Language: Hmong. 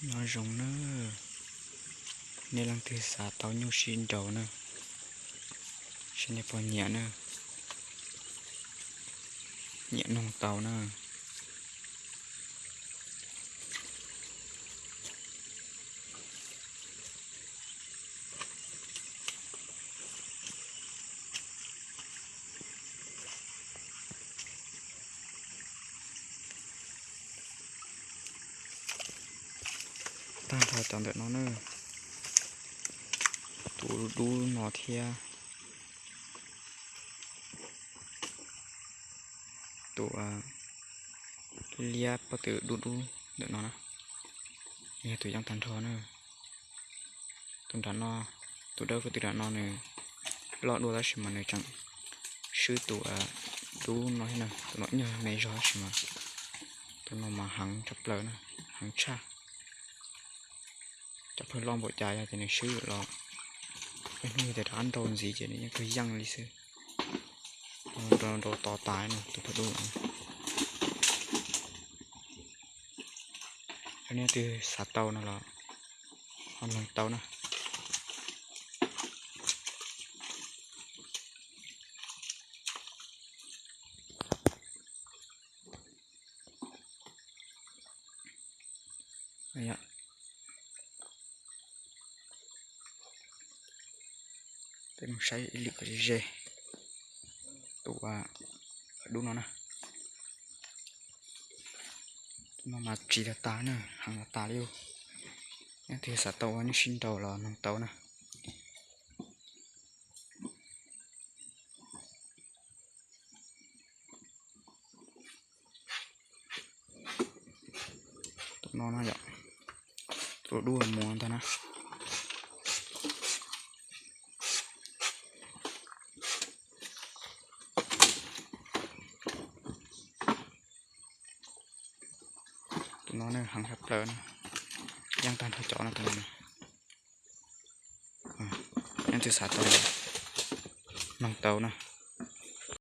Nyob zoo na, nej leej twg xav tau nyuj sib nraus na, saib nej puas nyiam na, nyiam noog tau na. Tag nrho cov ntawm no na, tus dub dub no thiab tus liab pob tw dub dub ntawm no na, yog tus yeej tag nrho na. Tus nram no, tus dawb pob tw nram no nws loj dua tab sis mas nws tseem swb tus dub no thiab na. Tus no nyuag me zog tab sis mas tus no mas heev tshaj plaws na, heev tshaj. Cov pawg loj npaum cas yog tias nws swb los, peb hnub tias rov qab nrau ntxiv ces nws yeej kawg yeej li xwb. Nrau nrau to tas no tus pawg dub. Yog nej twg xav tau no los ho noog tau na. Peb mus saib ib lwm kom ze ze tus dub no na. Tus no mas tsis tag tas na, heev tag tas li. Yog leej twg xav tau ua nyuj sib nraus los noog tau na. Tus no no yom, tus dub mus ntag na. Tus no heev tshaj plaws na, yeej tag nrho cov no tus no. Leej twg xav tau noog tau na.